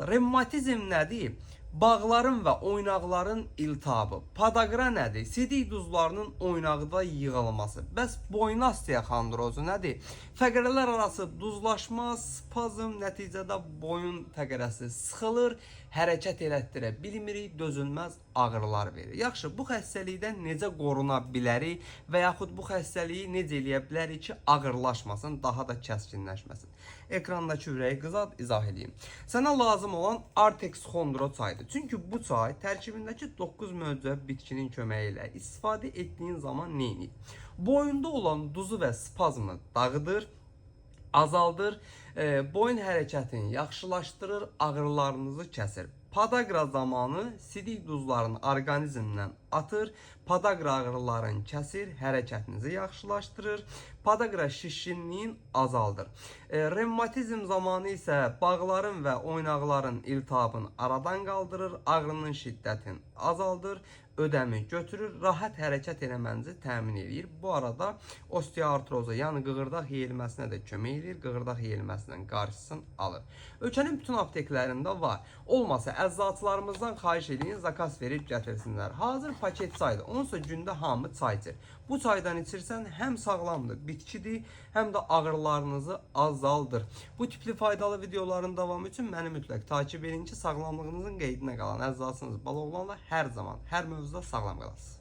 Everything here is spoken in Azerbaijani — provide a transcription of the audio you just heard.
Revmatizm nədir? Bağların və oynaqların iltihabı. Podaqra nədir? Sidik duzlarının oynaqda yığılması. Bəs boyun osteoxondrozu nədir? Fəqərələr arası duzlaşma, spazm, nəticədə boyun fəqərəsi sıxılır, hərəkət elətdirə bilmirik, dözülməz ağrılar verir. Yaxşı, bu xəstəlikdən necə qoruna bilərik və yaxud bu xəstəliyi necə eləyə bilərik ki, ağırlaşmasın, daha da kəskinləşməsin? Ekrandakı ürəyi qızart, izah edeyim. Sənə lazım olan Artex Chondro çayıdır. Çünki bu çay tərkibindəki 9 möcüzə bitkinin köməyi ilə istifadə etdiyin zaman nə edir? Boyunda olan duzu və spazmı dağıdır, azaldır, boyun hərəkətini yaxşılaşdırır, ağrılarınızı kəsir. Podaqra zamanı sidik duzlarını orqanizmdən atır, podaqra ağrılarını kəsir, hərəkətinizi yaxşılaşdırır, podaqra şişkinliyin azaldır. Revmatizm zamanı isə bağların və oynaqların iltihabını aradan qaldırır, ağrının şiddətini azaldır, ödəmi götürür, rahat hərəkət eləmənizi təmin eləyir. Bu arada osteoartroza, yəni qığırdaq yeyilməsinə də kömək eləyir, qığırdaq yeyilməsinin qarşısını alır. Ölkənin bütün apteklərində var. Olmasa əczaçılarımızdan xahiş eləyin, zakaz verib gətirsinlər. Hazır paket çaydır. Onsa gündə hamı çay içir. Bu çaydan içirsən həm sağlamdır, bitkidir, həm də ağrılarınızı azaldır. Bu tipli faydalı videoların davamı üçün məni mütləq takip edin ki, sağlamlığınızın qeydinə qalan əczaçınız Baloğlanla hər zaman, hər mövzuda sağlam qalasınız.